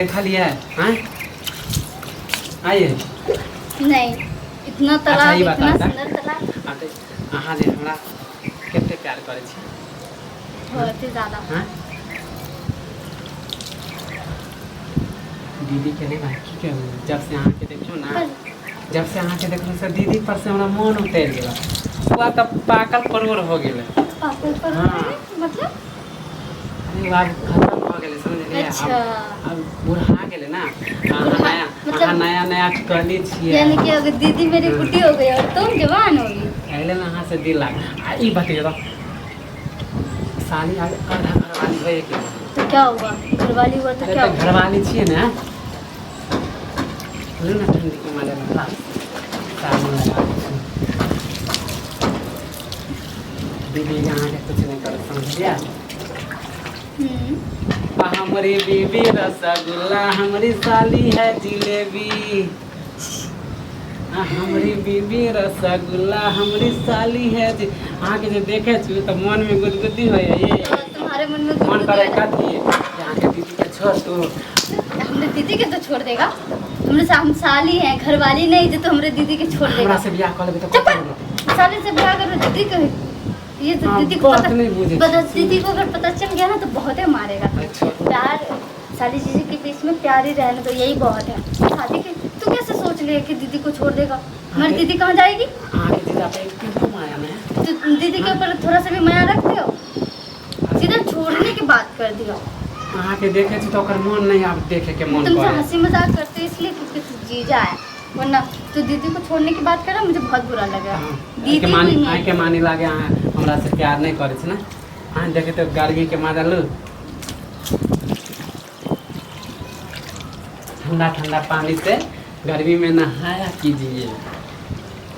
देखलियै आँय आइए। नहीं, इतना अच्छा, तालाब, ये बता इतना दा। सुंदर तालाब। आ तऽ अहाँ जे हमरा कते प्यार करै छी? बहुत ही ज्यादा। हाँ, दीदी के नहीं भाई, की कहू, जब से अहाँके देखलहुँ ना, पर जब से अहाँके देखलहुँ से दीदी पर से हमरा मन उतरि गेल। ओ तऽ पाकल परोड़ हो गेलै। पागल पर? हाँ। मतलब? अरे वो आब खत्म भऽ गेलै, समझलियै? अच्छा। आब बुढ़ा गेलै ना अहाँ। बुढ़ा- नया मतलब- अहाँ नया नया कली छियै। यानी कि अगर दीदी मेरी बुढ़ी हो गई और तुम जवान हो गई। एहि लेल अहाँ से दिल लाग आ ई बतैयौ तऽ साली आब आधा घरवाली होइए के तो क्या हुआ, घरवाली हुआ तो अरे क्या तऽ हुआ? घरवाली छियै ने। बोलू ने, ठंडी के मारे ला साबुन लगा दै छी। दीदी अहाँके कुछ नहि करत, समझलियै? हम्म। आ हमरी बीबी रसगुल्ला, हमरी साली है जिलेबी। आ हमरी बीबी रसगुल्ला, हमरी साली है जी। अहाँके जे देखै छी तऽ मनमे गुदगुदी होइए ये। तो तुम्हारे मन में मन गुदगुदी करे हो रहा कथी जे अहाँके दीदी के छोड़ तू। है? हमरे दीदी के तो छोड़ देगा? हमरे हम साली हैं, घरवाली नहीं जो तो हमरे दीदी के छोड़ हमरा देगा। से बियाह कऽ लेबै तऽ चुप कतऽ जेतै? साली से ब्याह करो दीदी के, ये तो हाँ, दीदी को बात पता नहीं बुझे पता छी। दीदी को अगर पता चल गया ना तो बहुत ही मारेगा। अच्छा। प्यार साली जीजी के बीच में प्यार ही रहने दो, यही बहुत है। शादी के तू कैसे सोच लिया कि दीदी को छोड़ देगा? हमारी दीदी कहाँ जाएगी? अहाँके जीजा पे केहनो माया नहि। तो दीदी के ऊपर थोड़ा सा भी माया रखते हो? सीधा छोड़ने की बात कर दिया। अहाँके देखै छी तऽ ओकर मन नहि आब देखैके मन तुमसे करे। हंसी मजाक करते हो इसलिए क्योंकि तू जीजा है, वरना तू दीदी को छोड़ने की बात कर रहा, मुझे बहुत बुरा लगा। हाँ, दीदी आइके मानी हुई है। आइके मानी लागे अहाँ हमरा से प्यार नहि करै छी ने। अहाँ देखै तऽ गर्मीके मजा लू, ठंडा ठंडा पानी से गर्मी में नहाया कीजिए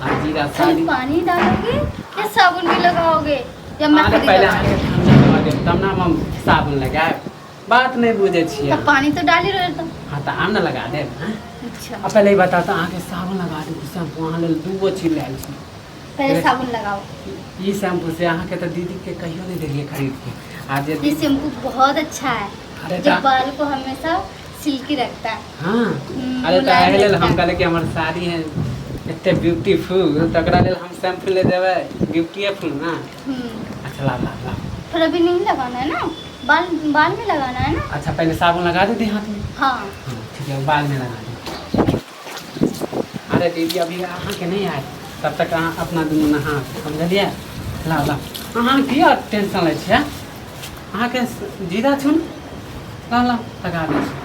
आ जीरा खाली साली। पानी डालोगे या साबुन भी लगाओगे या मैं अरे खुद ही पहिले लगा अहाँके ठंडा कऽ देब तब ने हम साबुन लगायब। बात नहि बुझै छियै। तब पानी तो डाल ही रहे तो। हाँ, तऽ आम ने लगा देब, हाँ? अच्छा। आ पहिले ई बताउ तऽ अहाँके साबुन लगा देब कि शैम्पू? अहाँ लेल दूगो चीज लायल छी। पहले साबुन लगाओ। ई शैम्पू से अहाँके तऽ दीदी के कहियो नहि देलियै खरीद के आ जे ये शैम्पू बहुत अच्छा है, अरे जो ता- बाल को हमेशा सिल्की रखता है। हाँ, अरे तऽ मुलायम एहि लेल रखता हम है। कहलियै कि हमर साड़ी है एते ब्यूटीफुल तऽ ओकरा लेल हम शैम्पू ले देबै ब्यूटीफुल ना। अच्छा, ला ला ला। पर अभी नहीं लगाना है ना, बाल बाल में लगाना है ना। अच्छा, पहले साबुन लगा दे हाथ में। हाँ। हाँ, ठीक है, बाल में लगा दे। अरे दीदी अभी अहाँके नहि आयत, तब तक अहाँ अपना दुनू नहा, समझलियै? लाउ लाउ, अहाँ किया टेंशन लै छियै? अहाँके जीजा छुन। लाउ लाउ, लगा दै छी।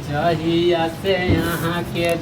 जहिया से अहाँके